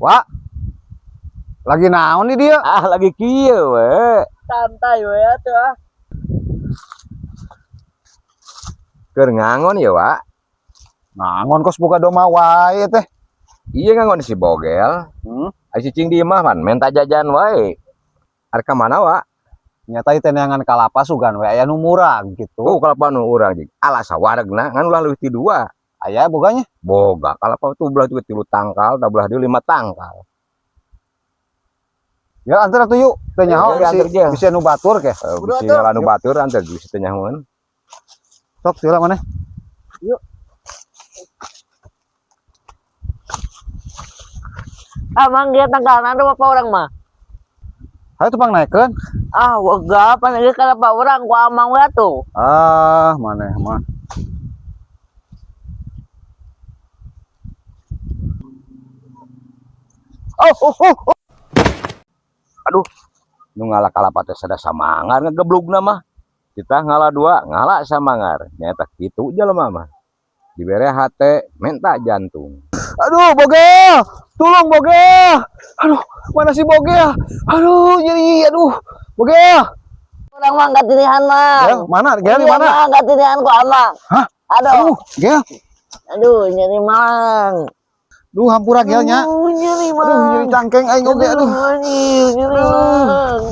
Wak. Lagi naon nih dia? Ah, lagi kieu we. Santai we atuh ah. Keur ngangon ya, Wak. Ngangon kos buka domba wae teh. Iya, ngangon si Bogel. Ai cicing di imah pan menta jajan wae. Arek ka mana, Wak? Nyata teh neangan kalapa sugan we aya nu murah gitu. Tuh kalapa nu urang jig. Alah, sawaregna ngan ulah leuwih ti dua. Aya boganya? Boga kalapa tuh belah juga tilu tangkal, da belah dieu lima tangkal. Ya antar atuh yuk. Teh nyaho Ya, antar bisi, je. Bisi anu batur ke. Eh, Udah, bisi atuh. ngalah nu batur antar bisi teu nyahoeun. Sok sila maneh. Yuk. Ah, Mang, dia tangkalan ada apa orang mah? Hayu tupang naikeun. Ah, wegah pan ieu kalapa urang ku Amang we atuh. Ah, maneh mah. Oh. Aduh, nu ngala kalapa teh sada samangar ngegeblugna mah. Kita ngala dua, ngala samangar. Nyata kitu jelema mah. Dibere hate, menta jantung. Aduh, Bogel. Tolong, Bogel. Aduh, mana si Bogel? Aduh, nyeri, aduh. Bogel. Urang mah katinihan, Mang. Gel, mana? Gel di Iya, mana? Mang, katinihan ku Amang. Hah? Aduh, Aduh, Gel. aduh, nyeri, Mang. Duh, hampura gelnya. Aduh, nyeri, Mang. Aduh, nyeri cangkeng aing oge, aduh. Aduh, nyeri, Mang.